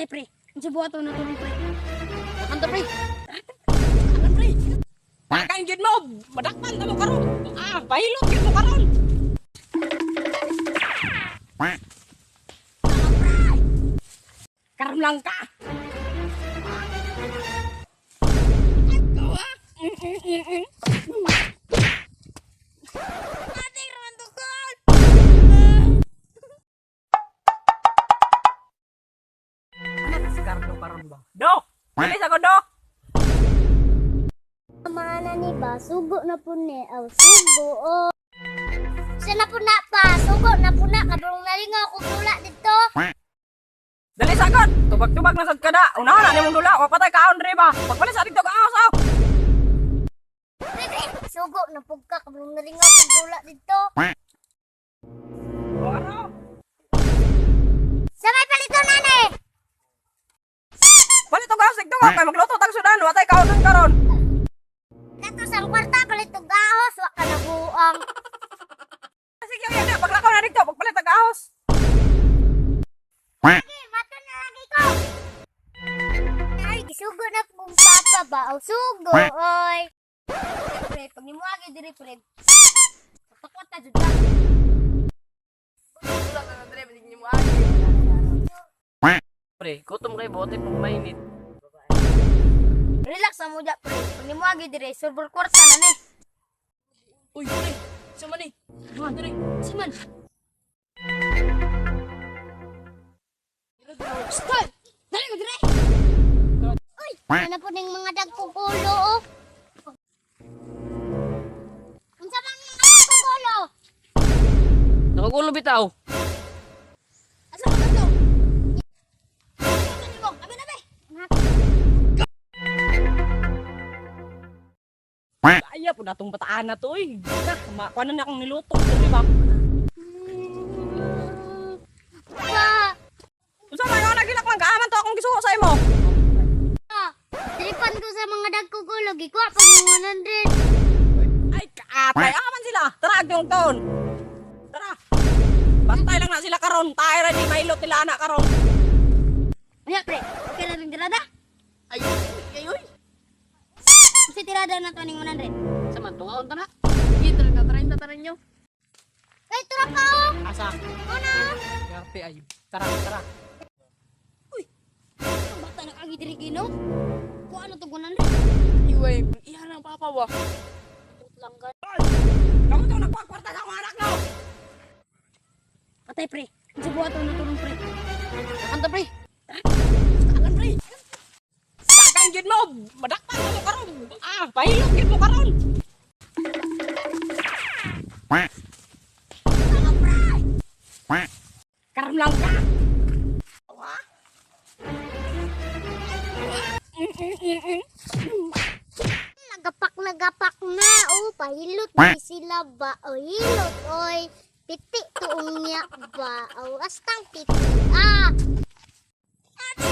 Patay, pre. Ang subuha to na tulong, pre. Kanta, pre. Alam, pre. Pagkain gid mo, madakpan na mo karon. Ah, pahilot gid mo karon. Karon lang ka. Ate, raman tukol! Ano si Carlo karon ba? Do! Dali sa do. Mana ni ba, sugo na po ni, aw sugo o. Sa na po na pa, sugo na po na, kabrong nalingaw ko dula dito. Dali sagod. Tubag-tubag na sad kada. Unahan na nimong dula, wa patay kaon diri ba. Pagpalit sa dito kaos aw. Pre, pre, sugo na po ka, kabrong nalingaw ko dula dito. O ano? Sa may palito na ni! Palit og gaos dito kay magluto tag sudan, wa tay kaon karon. Kato sa kwarta, palito gahos, wa ka nabuang. Sige, ay na, paglakaw na dito, pagpalit og gaos. Sige, mato na lagi ko. Ay, gisugo na pong papa ba, aw sugo, oy. Pre, pag nimuagi diri, pre. Pakwata jud ka. Wala ka na, pre. Bisig niyo mo agi. Pre, gutom kay bote pag mainit. Relax ang mo dya, pre. Pag nimuagi diri, silver kwarta na ni. Uy, pre. Sa man eh. Duha, dere. Siman. Stop! Dali mo diri! Ano po ning mga dagkong ulo, oh. Unsa man mga dagkong ulo? Nakagulo bitaw. Asa ka ba to? Ano nimo? Abi na be. Kaya po na tong bataan na to eh. Na, makuha na akong niluto. Dili ba? Pa! Unsa man nga nagilak man kaaman to akong gisugo sa imo. Tripan ko sa mga dagkong ulo, gikuha pag 100. Ay kaatay aman sila. Tara agdong ton. Tara. Bantay lang na sila karon. Tayo ra ni mailot nila anak karon. Unya, pre. Okay lang rin tirada? Ay, ay, uy. Kasi tirada na to ning 100. Sa man, tungaon ta na. Sige, tara na, tara na, tara nyo. Ay, tura pa oh! Asa? Una! Garte ay. Tara, tara. Ang bata nag-agi diri Ginoo. Kuha na to 100. Ay, way. Iha lang papa ba? Lang ka. Kamu to nagkuha kwarta sa akong anak no. Patay, pre. Ang subuha to na tulong, pre. Kanta, pre. Alam pre. Kakain gid mo, madakpan mo karon. Ah, pahilot gid mo karon. Karon lang ka. Wa? Nagapak nagapak na oh, pahilot di sila ba oh, hilot oy. Piti tuong niya ba oh, astang piti ah. Ate,